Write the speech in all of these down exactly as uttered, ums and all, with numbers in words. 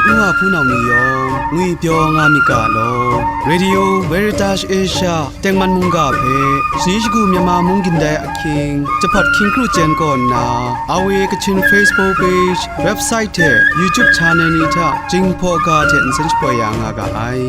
N wa hpunau ni yawng ngwipyaw nga myit ga law. Radio Veritas Asia tengman mungga hpe shani shagu Myanmar mung gindai ahkying, jahpawt hkying kru chyen kaw nna, R V A Kachin Facebook page, website hte YouTube channel ni hta Jinghpaw ga hte nsen shapoi ya nga ga ai.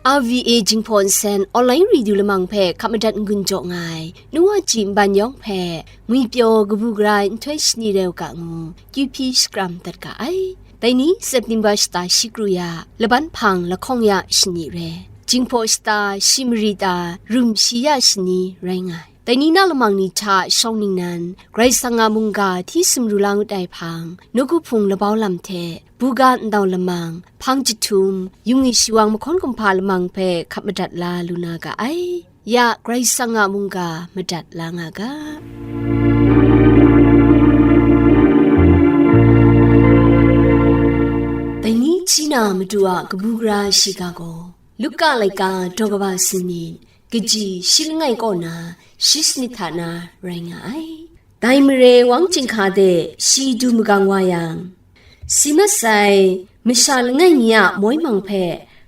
R V A Jinghpaw Nsen online radio lamang hpe hkap madat n-gun jaw nga ai, nu wa ji nban yawng hpe, ngwipyaw kabu gara ai nhtoi shani rai u ga ngu, Q P shakram dat ga ai. Dai ni, September shata shi kru ya, laban hpang lahkawng ya shani rai, Jinghpaw shata shi mari ta rum shi ya shani rai nga ai. Dai ni na lamang ni hta shawng ningnan, Karai Kasang a mungga hti sumru la ngut ai hpang, nawku hpung labau lam hte, buga ndau lamang, hpang jahtum, yung i shiwang mahkawn kumhpa lamang hpe hkap madat la lu na ga ai. Ya, Karai Kasang a mungga madat la nga ga. Dai ni hti na Madu a kabu gara shiga gaw, Luka laika daw kaba sanit, kaji shi langai kaw na shi sanit hta na rai nga ai. Dai mare wang chyinghka de shi du magang wa yang, si mat sai masha langai mi a moi mang hpe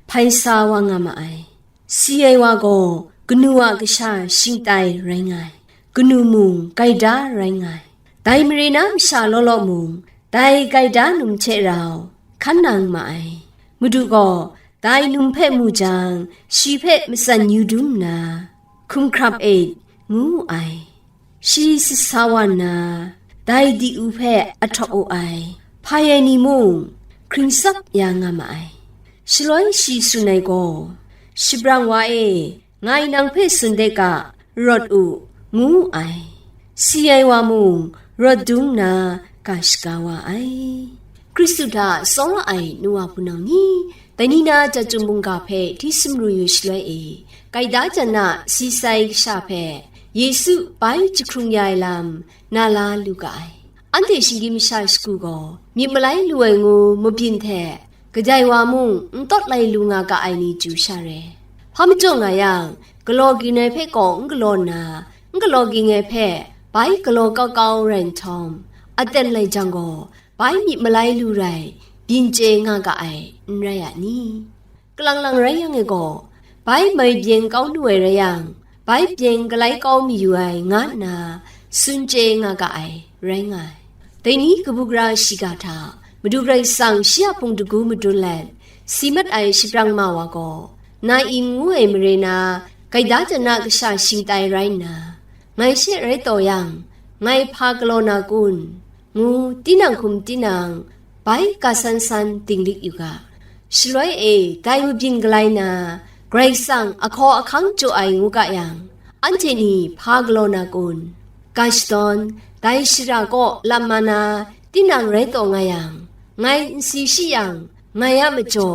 hpai sa wa nga ma ai. Si ai wa gaw kanu a kasha shingtai rai nga ai, kanu mung gaida rai nga ai. Dai mare na masha law law mung, dai gaida num hte rau hkan nang ma ai. Madu gaw dai num hpe mu jang, shi hpe matsan yu dum nna, "Hkum hkrap e," ngu wu ai. Shi sit sa wa nna, dai di-u hpe ahtawk wu ai. Hpai ai ni mung hkring tsap ya nga ma ai. Shaloi shi tsun ai gaw, "Shabrang wa e, ngai nang hpe tsun de ga, rawt u," ngu wu ai. Si ai wa mung rawt dung nna ga shaga wa ai. Hkristu hta tsawra ai nu wa hpunau ni, dai ni na Chyum mungga hpe hti sumru yu shaloi e, gaida jan a si sai kasha hpe Yesu bai jahkrung ya ai lam na la lu ga ai. Anhte shinggyim masha shagu gaw myit malai lu ai ngu mabyin hte, kadai wa mung n tawt lai lu nga ga ai ni chyu sha re. Hpa majaw nga yang, galaw ging ai hpe kaw n galaw nna, n galaw ging ai hpe bai galaw kau kau rai nhtawm, aten lai jang gaw, bai myit malai lu rai, byin chye nga ga ai, n rai a ni? Kalang lang rai yang e gaw, bai mai byen kau lu ai rai yang, bai byen galai kau mayu ai, nga nna tsun chye nga ga ai, rai nga ai. Dai ni kabu gara shiga hta, Madu Karai Kasang shi a hpung dagu madun let, si mat ai shabrang ma wa gaw, Nain ngu ai mare na, gaida jan a kasha shingtai rai nna, ngai she rai taw yang, ngai hpa galaw na kun? ngu tinang hkum tinang bai ga san san dinglik yu ga. Shaloi e, dai mabyin galai na, Karai Kasang ahkaw ahkang jaw ai ngu ga yang, anhte ni hpa galaw na kun? Ga shadawn, dai shara kaw lam ma na, tinang rai taw nga yang, ngai n si shi yang, ngai a majaw,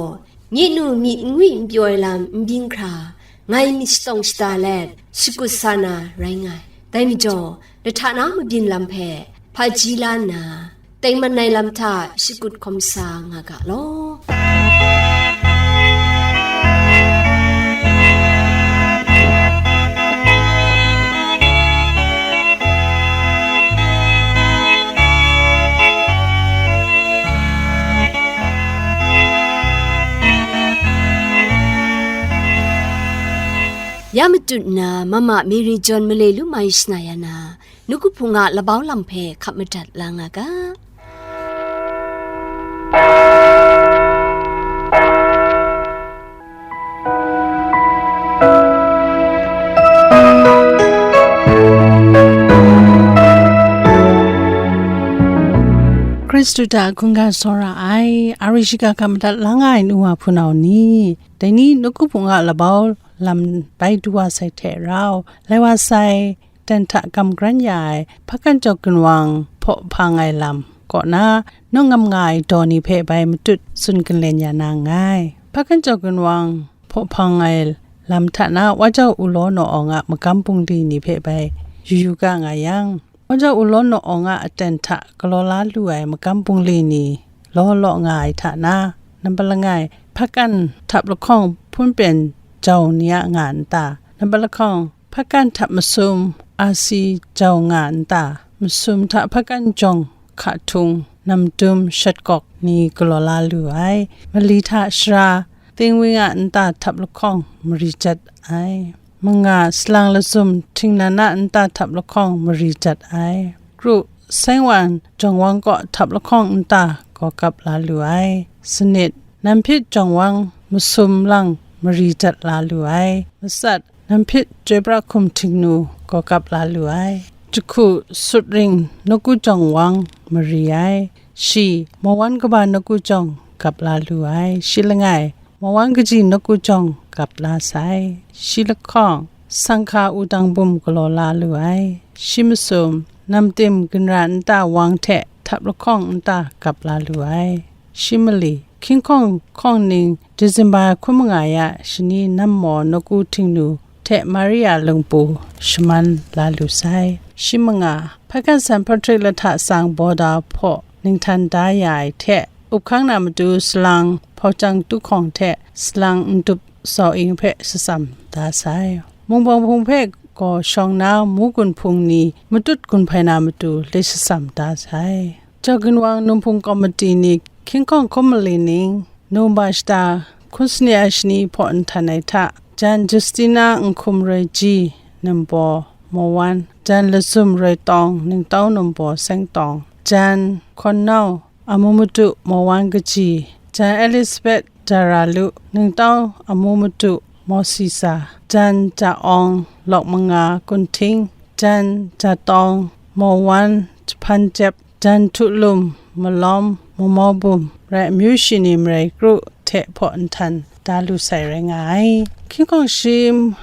nye nu myit n ngwi n pyaw ai lam n byin hkra, ngai myit shatawng shada let, shakut sa na rai nga ai. Dai majaw, lahta na mabyin lam hpe hpaji la nna, tengman ai lam hta shakut hkawm sa nga ga law. Ya matut nna, mama Mary John Male Lu Mai Shana Ya Na, Nawku Hpung a Labau Lam hpe hkap madat la nga ga. Hkristu hta hkungga tsawra ai, a ri shiga hkap madat la nga ai nu wa hpunau ni, dai ni Nawku Hpung a Labau Lam bai du wa sai hte rau, lai wa sai, ten hta gam kran ya ai, Hpakan Jaw Ginwang hpaw hpang ai lam kaw na, nawng ngam nga ai daw ni hpe bai matut tsun ginlen ya na nngai. Hpakan Jaw Ginwang hpaw hpang ai lam hta na, Wa Jau U Law Naw Awng a magam bungli ni hpe bai yu yu ga nga yang, Wa Jau U Law Naw Awng a aten hta galaw la lu ai magam bungli ni law law nga ai hta na, nambat langai, hpakan htap lahkawng hpun pyen jau ni a nga nta, nambat lahkawng, hpakan htap masum asi jau nga nta, masum hta hpakan jawng hka htung namdum shatgawk ni galaw la lu ai, mali hta shara tingwing a nta htap lahkawng mari jat ai. Manga, salang lazum htingnan a nta htap lahkawng mari jat ai. Kru, sengwan jawng wang kaw htap lahkawng nta gaw gap la lu ai. Sanit, namhpit jawng wang masum lang mari jat la lu ai. Matsat, namhpit chyoi pra hkum htingnu gaw gap la lu ai. Jahku, sutring nawku jawng wang mari ai. Shi, mawan kaba nawku jawng gap la lu ai. Shi langai, mawan kaji nawku jawng gap la sai. Shi lahkawng, sanghka wudang bum galaw la lu ai. Shi masum, namtim ginra nta wang hte htap lahkawng nta gap la lu ai. Shi mali, hkying hkawng hkawng ning Disemba hkun manga ya shani nam maw nawku htingnu hte Maria lungpu shaman la lu sai. Shi manga, hpakan San Hpatrik lahta tsang bawda hpaw ninghtan da ya ai hte, up hkang na matu salang hpawchyang tuhkawng hte salang ndup sau ing hpe shatsam da sai. Mungpawng hpung hpe gaw shawng na, mu gun hpung ni matut gun hpai na matu lait shatsam da sai. Jau ginwang numhpung kawmati ni hkying hkawng hkun mali ning, Nowemba shata hkun sani a shani hpaw nhtan ai hta, jan Justina nhkum roi ji, Nambaw, Mawan, jan Lazum roi tawng, ningtau Nambaw Seng tawng, jan Hkawn Nau, amu matu Mawan kaji, jan Elizabeth Dara Lu, ningtau amu matu Mawsisa, jan Ja Awng, Lawk Manga, Kunhting, jan Ja Tawng, Mawan, Jahpan Jep, jan Htu Lum, Malawm, Mamawbum, rai amyu shi ni marai kru hte hpaw nhtan da lu sai rai nga ai. Hkying hkawng shi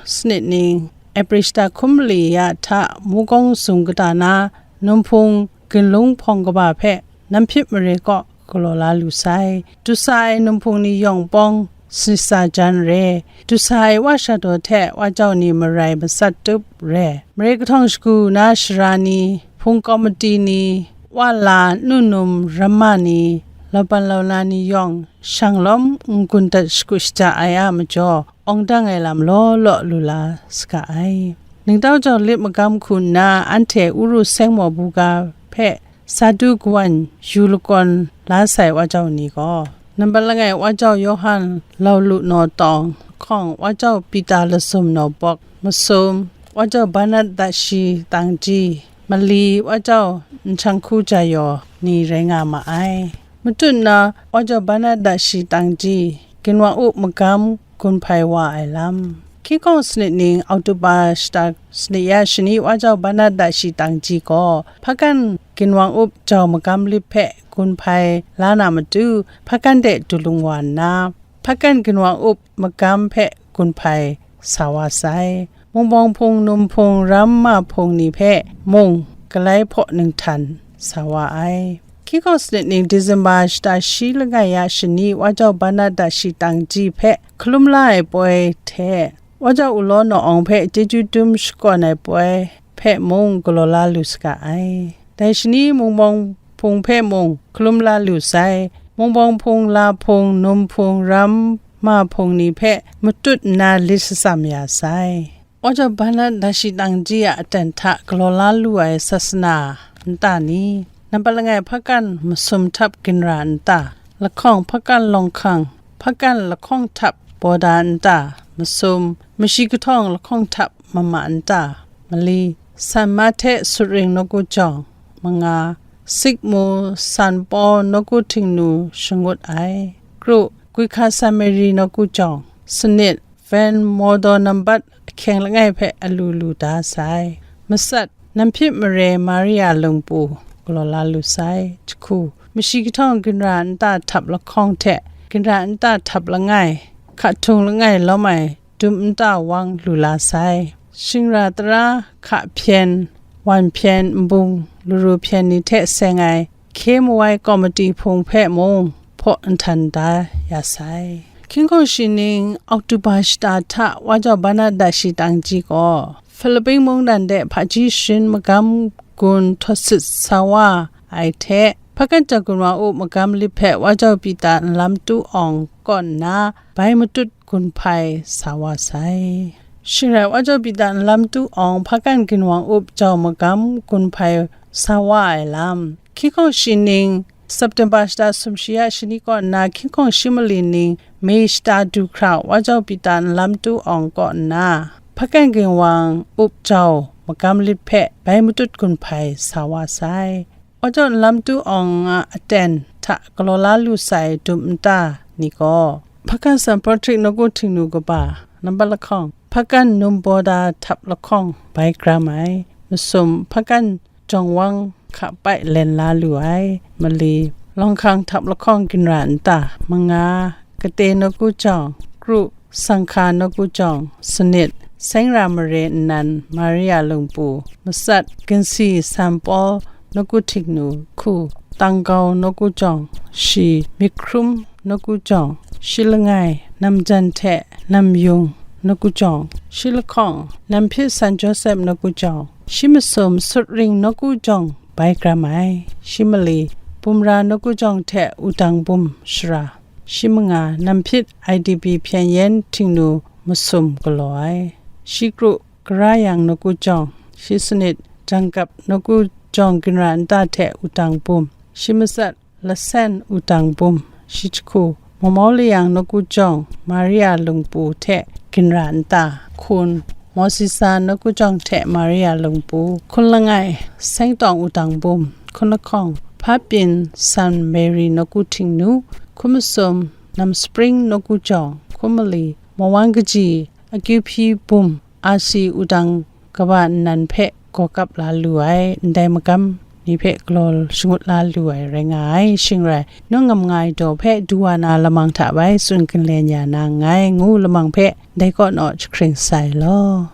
sanit ning, April shata hkun mali ya hta Mukawng sung kata na, numhpung ginlung hpawng kaba hpe namhpit mare kaw galaw la lu sai. Du sa ai numhpung ni yawng pawng sanit sa jan re. Du sa ai wa shadaw hte wa jau ni marai matsat tup re. Mare kahtawng shagu na shara ni, hpung kawmati ni, wa la nu num ramma ni, laupan launa ni yawng shang lawm n-gun dat shagu shaja ai a majaw, awng dang ai lam law law lu la saga ai. Ningtau jau lit magam hku nna anhte Uru Seng Maw Buga hpe sa du kawan yu lakawn la sai wa jau ni gaw, nambat langai wa jau Yawhan Lau Lu Naw Tawng lahkawng, wa jau Pita Lazum Naw Bawk, masum, wa jau Barnat Dashi Tangji, mali, wa jau Nhchang Hku Ja Yaw ni rai nga ma ai. Matut nna, wa jau Barnat Dashi Tangji, ginwang up magam gun hpai wa ai lam. Hkying hkawng sanit ning, Oktoba shata sanit ya shani wa jau Barnat Dashi Tangji gaw, hpakan ginwang up jau magam lit hpe gun hpai la na matu, hpakan de du lung wa nna, hpakan ginwang up magam hpe gun hpai sa wa sai. Mungpawng hpung, num hpung, ram ma hpung ni hpe mung galai hpaw ninghtan sa wa ai. Hkying hkawng sanit ning, Disemba shata shi langai ya shani wa jau Barnat Dashi Tangji hpe hkalum la ai poi hte, wa jau Ulaw Naw Awng hpe chyeju dum shakawn ai poi hpe mung galaw la lu saga ai. Dai shani Mungpawng hpung hpe mung hkalum la lu sai. Mungpawng hpung, la hpung, num hpung, ram ma hpung ni hpe matut nna lit shatsam ya sai. Wa jau Barnat Dashi Tangji a aten hta galaw la lu ai sasana nta ni, nambat langai hpakan masum htap ginra nta, lahkawng hpakan lawng hkang, hpakan lahkawng htap bawda nta, masum, mashi kahtawng lahkawng htap mama nta, mali, san ma hte sutring nawku jawng, manga, sikmu, san paw nawku htingnu shangut ai, kru, gwi hka san mari nawku jawng, sanit, ven, mawdaw nambat ahkyeng langai hpe alu lu da sai. Matsat, namhpit mare Maria lungpu galaw la lu sai. Jahku, mashi kahtawng ginra nta htap lahkawng hte ginra nta htap langai, hka htung langai lawm ai dum nta wang lu la sai. Shingra tara hka hpyen, wan hpyen, nbung, laru hpyen ni hte seng ai hkye mawai kawmati hpung hpe mung hpaw nhtan da ya sai. Hkying hkawng shi ning, Oktoba shata hta wa jau Barnat Dashi Tangji gaw, Philippin mungdan de hpaji sharin magam gun htawt sit sa wa ai hte, Hpakan Jau Ginwang Up magam lit hpe Wa Jau Pita Nlam Tu Awng kaw nna bai matut gun hpai sa wa sai. Shing rai, Wa Jau Pita Nlam Tu Awng Hpakan Ginwang Up jau magam gun hpai sa wa ai lam, hkying hkawng shi ning, September shata sumshi a shani kaw nna hkying hkawng shi mali ning, May shata du hkra Wa Jau Pita Nlam Tu Awng kaw nna Hpakan Ginwang Up jau magam lit hpe bai matut gun hpai sa wa sai. Wa Jau Nlam Tu Awng a aten hta galaw la lu sai dum nta ni gaw, Hpakan San Patrick Nawku Htingnu kaba nampat lahkawng, Hpakan Num Bawda htap lahkawng bai gram ai, masum Hpakan Jawng Wang hka pai len la lu ai, mali, Lawng Hkang htap lahkawng ginra nta manga, Kate Nawku Jawng, kru, Sanghka Nawku Jawng, sanit, Seng Ra Mare nnan Maria Lungpu, matsat, Ginsi San Paul Nawku Htingnu, hku, Tanggau Nawku Jawng, shi, Myit Hkrum Nawku Jawng, shi langai, Namjan hte Namyung Nawku Jawng, shi lahkawng, Namhpyit San Joseph Nawku Jawng, shi masum, Sut Ring Nawku Jawng bai gram ai, shi mali, Bumra Nawku Jawng hte Wudang Bum shara, shi manga, Namhpyit I D P Hpyen Yen Htingnu masum galaw ai, shi kru, Kara Yang Nawku Jawng, shi sanit, Jangkap Nawku Jawng ginra nta hte Wudang Bum, shi matsat, Lasen Wudang Bum, shi jahku, Mamau Layang Nawku Jawng Maria Lungpu hte ginra nta, hkun, Mawsisa Nawku Jawng hte Maria Lungpu, hkun langai, Sengtawng Wudang Bum, hkun lahkawng, Hpa Pyin San Mary Nawku Htingnu, hkun masum, Nam Spring Nawku Jawng, hkun mali, Mawang Kaji, Akyu Hpyi Bum, R C Wudang kaba nnan hpe gaw kap la lu ai ndai magam ni hpe galaw shangut la lu ai rai nga ai. Shing rai, nung ngam nga ai daw hpe du wa na lamang hta bai tsun ginlen ya na nngai, ngu lamang hpe dai kaw naw jahkring sai law.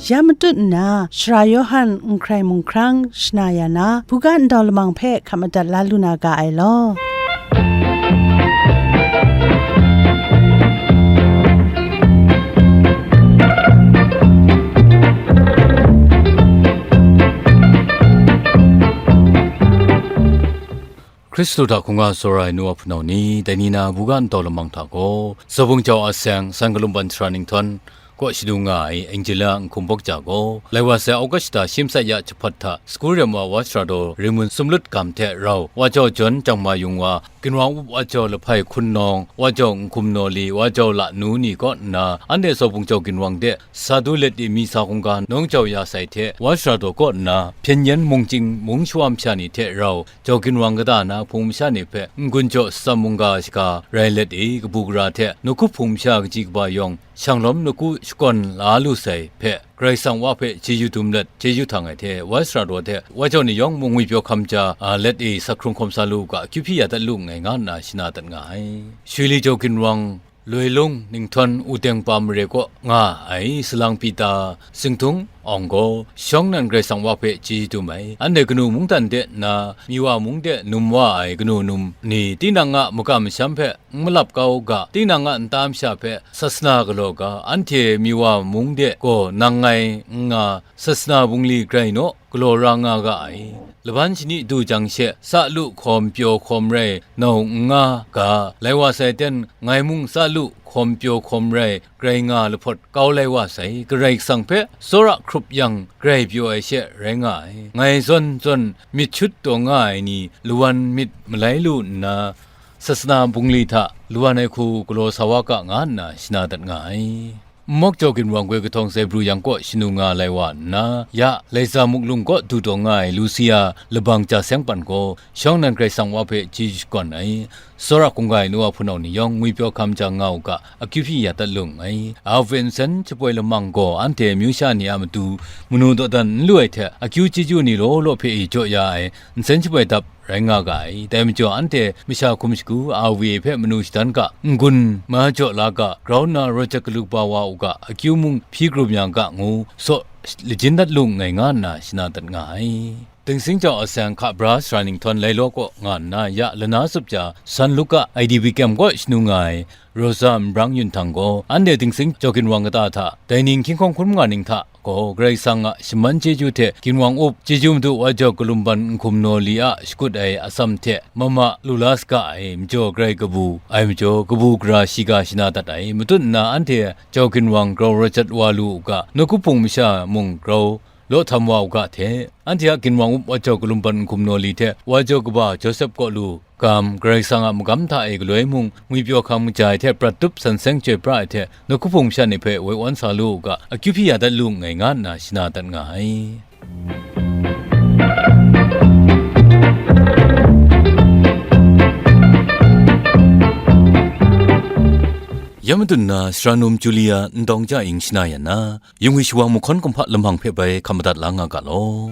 Ya matut nna, Sara Yawhan n hkrai mung hkrang shana ya na, buga ndau lamang hpe hkap madat la lu na ga ai law. Hkristu hta hkungga tsawra ai nu wa hpunau ni, dai ni na buga ntau lamang hta gaw, Zawbung Jau a seng, san galumban sara ninghtawng kaw shadu nga ai Angela Nhkumbawk ja gaw, lai wa sai August shata shi matsat ya jahpawt hta, sagu rem wa Wa Sara Daw Rimmun Sumlut Gam hte rau, Wa Jau John Jangma Yung wa, Ginwang Up Wa Jau Lahpai Hkun Nawng, Wa Jau Nhkum Naw Li, Wa Jau La Nu ni kaw nna, anhte Zawbung Jau Ginwang de sa du let di mi sa hkungga nawng jau ya sai hte, Wa Sara Daw kaw nna, Hpyen Yen Mungchying mung shawa masha ni hte rau, Jau Ginwang kata na hpung masha ni hpe n-gun jaw atsam mungga shaga rai let i, kabu gara hte nawku hpung masha kaji kaba yawng shang lawm nawku shakawn la lu sai hpe, Karai Kasang Wa hpe chyeju dum let, chyeju htang ai hte, Wa Sara Daw hte Wa Jau ni yawng mung ngwipyaw hkam ja, a, let i, sak hkrung hkawm sa lu u ga, akyu hpyi ya dat lu nngai, nga nna shana dat nga ai. Shwi li Jau Ginwang, Loi Lung, Ninghtawng, Wuteng Pa Mare kaw nga ai Salang Pita, Singdung Awng gaw, shawng nan Karai Kasang Wa hpe chyeju dum ai. Anhte kanu mungdan de nna, Miwa mung de num wa ai kanu num ni, tinang a makam masham hpe n malap kau u ga, tinang a nta masha hpe sasana galaw ga, anhte Miwa mung de gaw nang ngai n nga, sasana bungli grai naw, galaw ra nga ga ai. Laban shani du jang she, sa lu hkawm pyaw hkawm rai nau n nga ga, lai wa sai ten, ngai mung sa lu hkawm pyaw hkawm rai grai nga lahpawt kau lai wa sai, Karai Kasang hpe tsawra hkrup yang grai pyaw ai she rai nga ai. Ngai zawn zawn myit shut taw nga ai ni lawan myit malai lu nna, sasana bungli hta lawan ai hku galaw sa wa ga, nga nna shana dat nga ai. Nmawk Jau Ginwang goi kahtawng Zaibru yang kaw shanu nga lai wa nna, ya Laiza Muklung kaw du taw nga ai Lusia Labang Ja Seng Pan gaw, shawng nan Karai Kasang Wa hpe chyeju shakawn ai, tsawra hkungga ai nu wa hpunau ni yawng ngwipyaw hkam ja nga u ga, akyu hpyi ya dat lu nngai. Awe nsen shapoi lamang gaw, anhte amyu sha ni a matu manu dawdan n lu ai hte, akyu chyeju ni law law hpe e jaw ya ai, nsen shapoi dap rai nga ga ai. Dai majaw, anhte masha hkum shagu Awe hpe manu shadan ga, n-gun ma jaw la ga, grau nna rawt jat galu kaba wa u ga, akyu mung hpyi krum ya ga ngu, saw lajin dat lu nngai, nga nna shana dat nga ai. Dingsing jau aseng hka bra sara ninghtawng lai law kaw nga nna ya lana tsup ja San Luka I D P kyem kaw shanu nga ai Rosa Nbrang Yun Htang gaw, anhte dingsing jau ginwang kata hta, dai ning hkying hkawng hkrum nga ning hta gaw, Karai Kasang a shaman chyeju hte ginwang up, chyeju Madu wa jau kalum ban n hkum naw li a shakut ai atsam hte mama lu la saga ai majaw, grai kabu ai majaw, kabu gara shiga shana dat ai matut nna, anhte jau ginwang grau rachyat wa lu u ga, nawku hpung masha mung grau law htam wa u ga hte, anhte a ginwang up wa jau kalum ban n hkum naw li hte, wa jau kaba Josep kaw lu gam, Karai Kasang a magam hta e galoi mung, ngwipyaw hkam kaja ai hte prat tup san seng chyoi pra ai hte, nawku hpung masha ni hpe woi wan sa lu u ga, akyu hpyi ya dat lu nngai, nga nna shana dat nga ai. Ya madun na, sara num Julia Ndawng Ja Ing shana yan na, yung ai shawang mahkawn kumhpa lamang hpe bai hkam madat la nga ga law.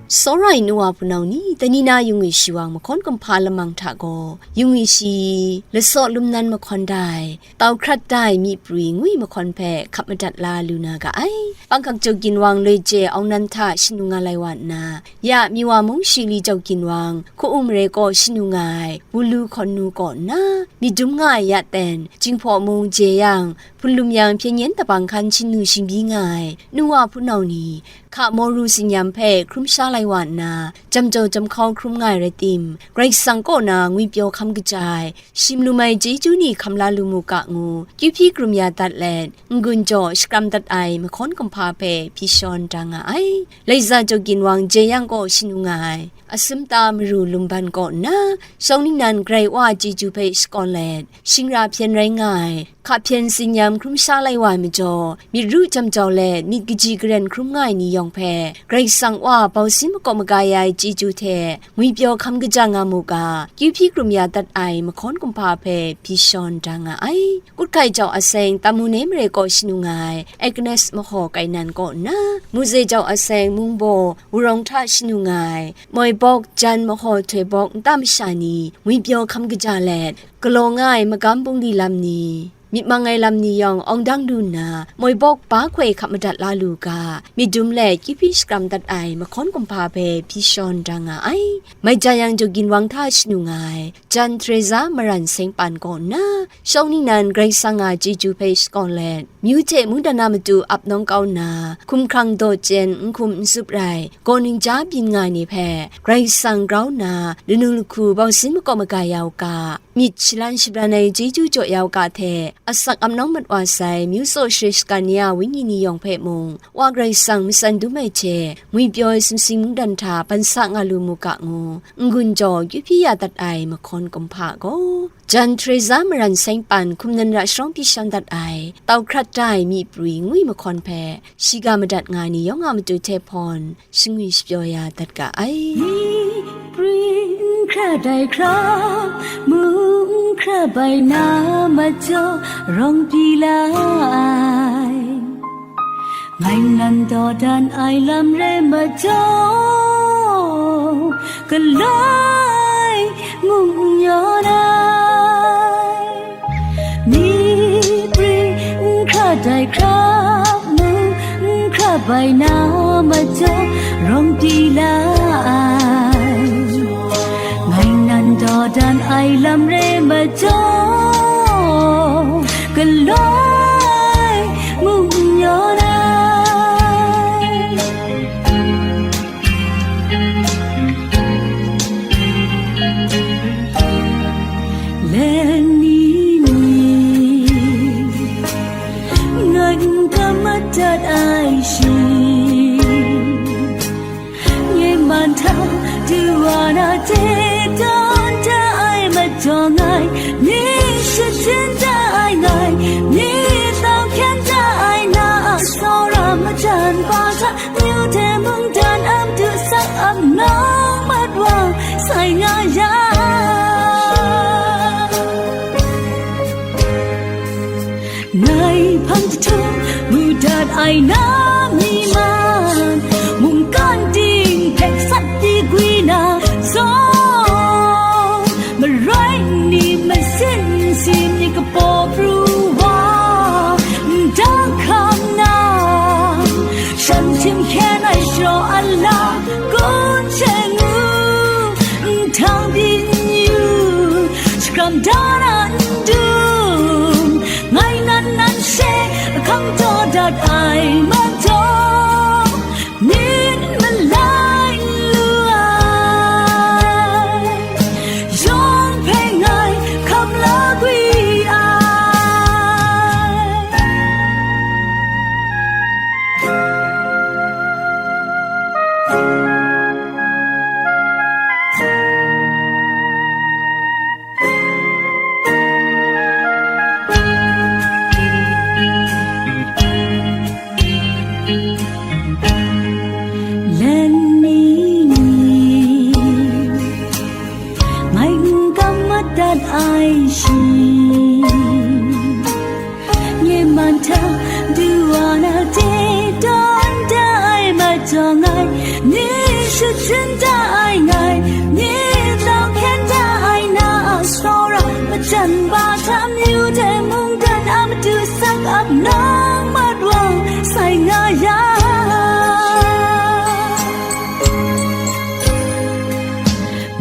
Tsawra ai nu wa hpunau ni, dai ni na yung ai shawang mahkawn kumhpa lamang hta gaw, yung ai shi, lasaw lum nan mahkawn dai, tau hkrat dai myi prwi ngwi mahkawn hpe hkap madat la lu na ga ai. Panghkak jau ginwang loi je awng nan hta shanu nga lai wa nna, ya Miwa mung Shili jau ginwang hku-um mare kaw shanu nga ai Wulu hkawn nu kaw nna, myit dum nga ai ya ten, Jinghpaw mung je yang, hpun lum yang hpyen yen dabang hkan shanu shingbyi nga ai nu wa hpunau ni, hka Mawru tsinyam hpe hkrum sha lai wa nna, jam jau jam hkau hkrum nga ai rai tim, Karai Kasang kaw na ngwipyaw hkam kaja ai, shim lum ai chyeju ni hkam la lu mu ga ngu, kyu hpyi krum ya dat let, n-gun jaw shakram dat ai mahkawn kumhpa hpe hpyi shawn da nga ai. Laiza jau ginwang je yang kaw shanu nga ai, asum ta maru lumban kaw nna, shawng ningnan Karai Wa a chyeju hpe shakawn let, shingra hpyen rai nga ai, hka hpyen tsinyam hkrum sha lai wa ai majaw, myit ru jam jau let myit kaji karen hkrum nga ai ni yawng hpe, Karai Kasang Wa bausin makaw magaya ai chyeju hte ngwipyaw hkam kaja nga mu ga, kyu hpyi krum ya dat ai mahkawn kumhpa hpe hpyi shawn da nga ai. Kut hkai jau aseng, Tamune mare kaw shanu nga ai Agnes mahaw Kainan kaw nna, Muze jau aseng, Mungbaw Wurawng hta shanu nga ai Moibawk, Jan mahaw Htoi Bawk nta masha ni ngwipyaw hkam kaja let, galaw nga ai magam bungli lam ni, myit mang ai lam ni yawng awng dang lu nna, Moibawk ba hkoi hkap madat la lu ga, myit dum let kyu hpyi shakram dat ai mahkawn kumhpa hpe hpyi shawn da nga ai. Mai ja yang jau ginwang hta shanu nga ai Jan Teresa Maran Seng Pan kaw nna, shawng ningnan Karai Kasang a chyeju hpe shakawn let, myu hte mungdan a matu ap nawng kau nna, hkumhkrang daw chyen n hkum n tsup rai, gaw ningja byin nga ai ni hpe, Karai Kasang grau nna, lanu lahku bausin makaw magaya u ga, myit shalan shabran ai chyeju jaw ya u ga hte, asak ap nawng mat wa sai, myu tsaw share shagan ya ai wenyi ni yawng hpe mung, Wa Karai Kasang matsan dum ai hte, ngwipyaw ai sumsing mungdan hta ban sa nga lu mu ga ngu, n-gun jaw kyu hpyi ya dat ai mahkawn kumhpa gaw, Jan Teresa Maran Seng Pan hkum nan ra sharawng hpyi shawn dat ai, tau hkrat da ai myi prwi ngwi mahkawn hpe, shiga madat nga ai ni yawng a matu hte hpawn, shangwi shapyaw ya dat ga ai. Myi prwi n hkrat ai hkra, mu n hkra bai na majaw, rawng pyi la ai. Ngai nan dawdan ai lam re majaw, galoi mung n yawn ai. Myi prwi n hkra dai hkra, mu n hkra bai na majaw, rawng pyi la ai. Ngai nan dawdan ai lam re majaw, galoi mung n yawn ai. Leni ni, ngai n ka madat ai shi. Nye man hta, du wa na hte tawn da ai majaw ngai, ni shachyen da ai ngai, ni tau hkyen da ai na a tsawra majan ba hta, myu hte mungdan a matu sak ap nawng mat wa sai nga yang. Ngai hpang jahtum mu dat ai na mi man, mungkan ting hpe sat di gwi na zawn, marai ni masi Jen da ai ngai, ni tau hkyen da ai na a tsawra, majan ba htam yu de mungdan a matu sak ap nang mat wang sai nga ya.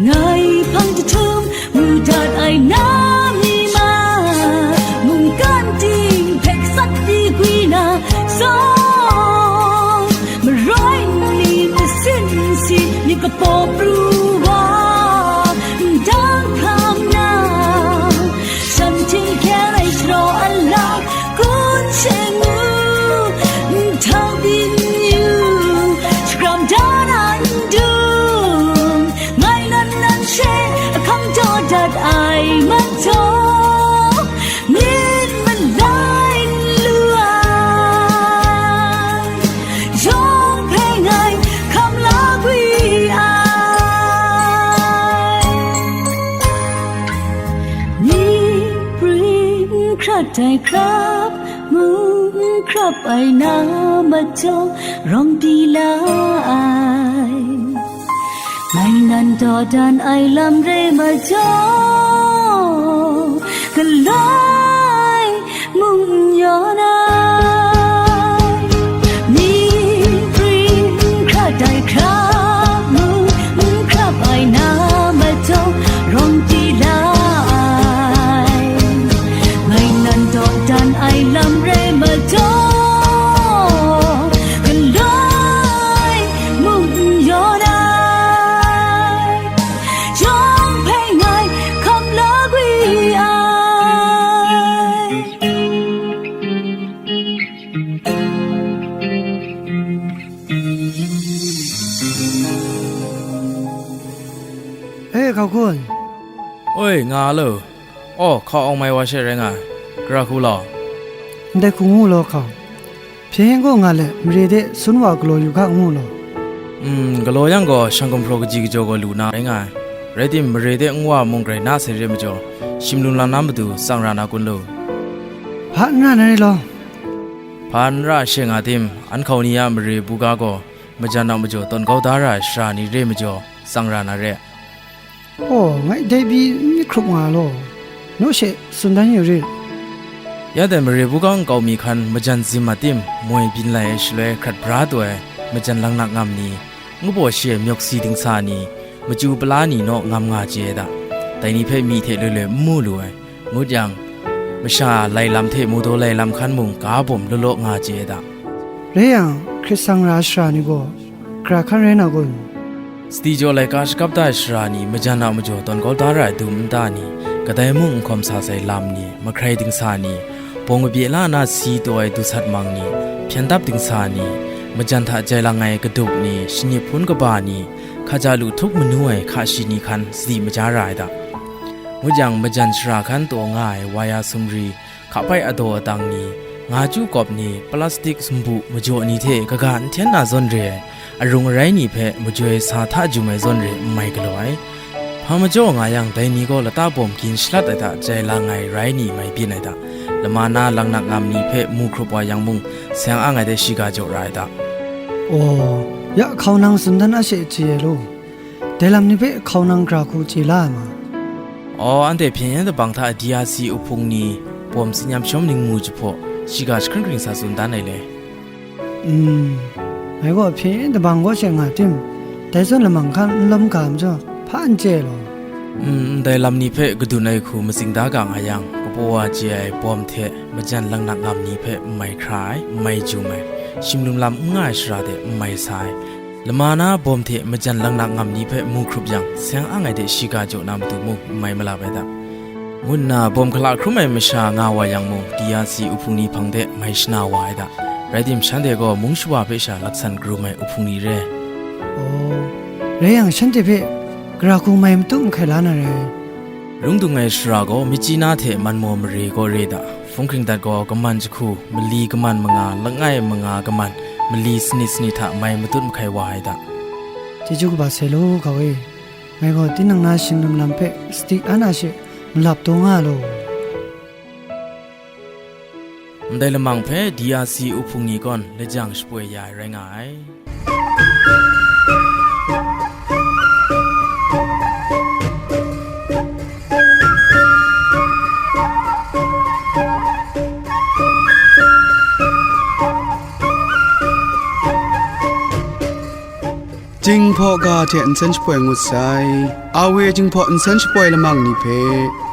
Ngai hpang jahtum mu dat ai na mi ma, mungkan ting hpe sat di gwi na, sawng maroi nli masin si myit kapaw pru wa, ndang hkam na, shan htingkyan ai sharaw ala, kun she ngu, nhtang byin yu, shakram da na ndung, ngai nan nan she ahkang jaw dat ai majaw, myit malai n lu ai, yawng hpe ngai hkam la gwi ai. Ni pri n hkrat ai hkrap, mung n hkrap ai na majaw, rawng di la ai. Ngai nan dawdan ai lam re majaw, galoi mung n yawn ai. Ni pri n hkrat ai hkrap, mung n hkrap ai na majaw, rawng di la ai. Ngai nan dawdan ai lam re majaw, galoi mung n yawn ai, yawng hpe ngai hkam la gwi ai. E, hkau kun. Oi, nga lo. Aw, hkau awng mai wa she rai nga ai. Gara hku law. Ndai hku ngu law, hkau. Hpyen gaw nga let, mare de sun wa galaw yu hka ngu law. Mm, galaw yang gaw, shang gumhpraw kaji kajaw gaw lu na rai nga ai. Rai tim, mare de nwa mung grai na sai re majaw, shim lum lam na matu tsang ra na kun lu. Hpa n ra na re law. Hpa n ra she nga tim, an hkau ni a mare buga gaw, majan a majaw tawn kau da ra ai shara ni re majaw, tsang ra na re. Aw, ngai dai pyi n myit hkrup nga law, naw she tsun dan yu rit. Ya dai mare buga nkau mi hkan majan zim a tim, moi byin lai ai shaloi hkrat bra taw ai majan laknak ngam ni, ngu baw shi ai myawk si dingsa ni, machyu pala ni naw ngam nga chye ai da, dai ni hpe myi hte loi loi n mu lu ai. Ngut yang, masha lai lam hte mu daw lai lam hkan mung ga bawm law law nga chye ai da. Rai yang, hkrit sang ra shara ni gaw, gara hkan rai na kun? Sadi jaw laika shakap da ai shara ni, majan a majaw tawn kau da ra ai dum nta ni, kadai mung n hkawm sa sai lam ni, mahkrai dingsa ni, bawng kabye la na si taw ai dusat mang ni, hpyen dap dingsa ni, majan hta jai lang ai kadup ni, shanip hpun kaba ni, hkaja lu htup manu ai hka shi ni hkan sadi maja ra ai da. Ngut yang, majan shara hkan taw nga ai waya sumri, hka pai adaw adang ni, nga chyu kawp ni, plastik sumbu majaw ni hte kaga n hten na zawn re ai, arung arai ni hpe majoi sa hta jum ai zawn re n mai galaw ai. Hpa majaw nga yang, dai ni gaw lata bawm gin shalat ai hta jai lang ai rai ni mai byin ai hta, lama na laknak ngam ni hpe mu hkrup wa yang mung, seng ang ai de shiga jaw ra ai hta. Aw, ya hkau nang tsun dan a she chye ai law. Dai lam ni hpe hkau nang gara hku chye la ai ma? Aw, anhte hpyen yen dabang hta D R C uhpung ni, bawm tsin yam shawm ning mu jahpaw, shiga jahkring kring sa tsun dan ai le. Mm, ngai gaw hpyen yen dabang kaw she nga tim, dai zawn lamang hkan n lawm ga majaw, hpa n chye ai law. Mm, ndai lam ni hpe kadun ai hku matsing da ga nga yang, kapaw wa chye ai bawm hte majan laknak ngam ni hpe n mai hkra ai, n mai jum ai, shim lum lam n nga ai shara de n mai sa ai, lama na bawm hte majan laknak ngam ni hpe mu hkrup yang, seng ang ai de shiga jaw na matu mung n mai malap ai da, ngu nna bawm hkala hkrum ai masha nga wa yang mung, D R C uhpung ni hpang de mai shana wa ai da. Rai tim, shanhte gaw mung shawa hpe sha laksan karum ai uhpung ni re. Aw, rai yang, shanhte hpe gara hku mai matu mahkai la na rai. Rung dung ai shara gaw, Myitkyina hte Manmaw mare kaw re da, Hpung Hkringdat gaw kaman jahku, mali kaman manga, langai manga kaman, mali sanit sanit hta mai matut mahkai wa ai da. Chyeju kaba sai law, hkau e. Ngai gaw tinang na shing lum lam hpe sadi an a she malap taw nga law. Ndai lamang hpe D R C uhpung ni kawn lajang shapoi ya ai rai nga ai. Jinghpaw ga hte nsen shapoi ngut sai. Awe Jinghpaw nsen shapoi lamang ni hpe,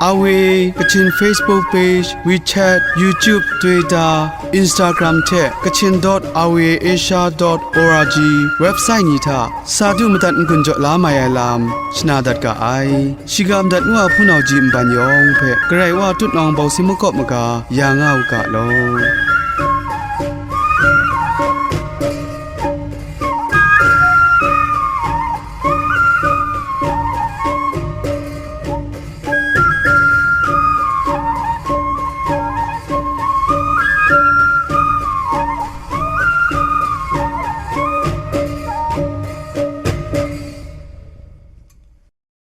Awe Kachin Facebook page, WeChat, YouTube, Twitter, Instagram hte Kachin dot awe asia dot org website ni hta sa du madat n-gun jaw la mai ai lam shana dat ga ai. Shiga madat nu a hpunau ji nban yawng hpe Karai Wa tutnawng bawsing makawp maga ya nga u ga law.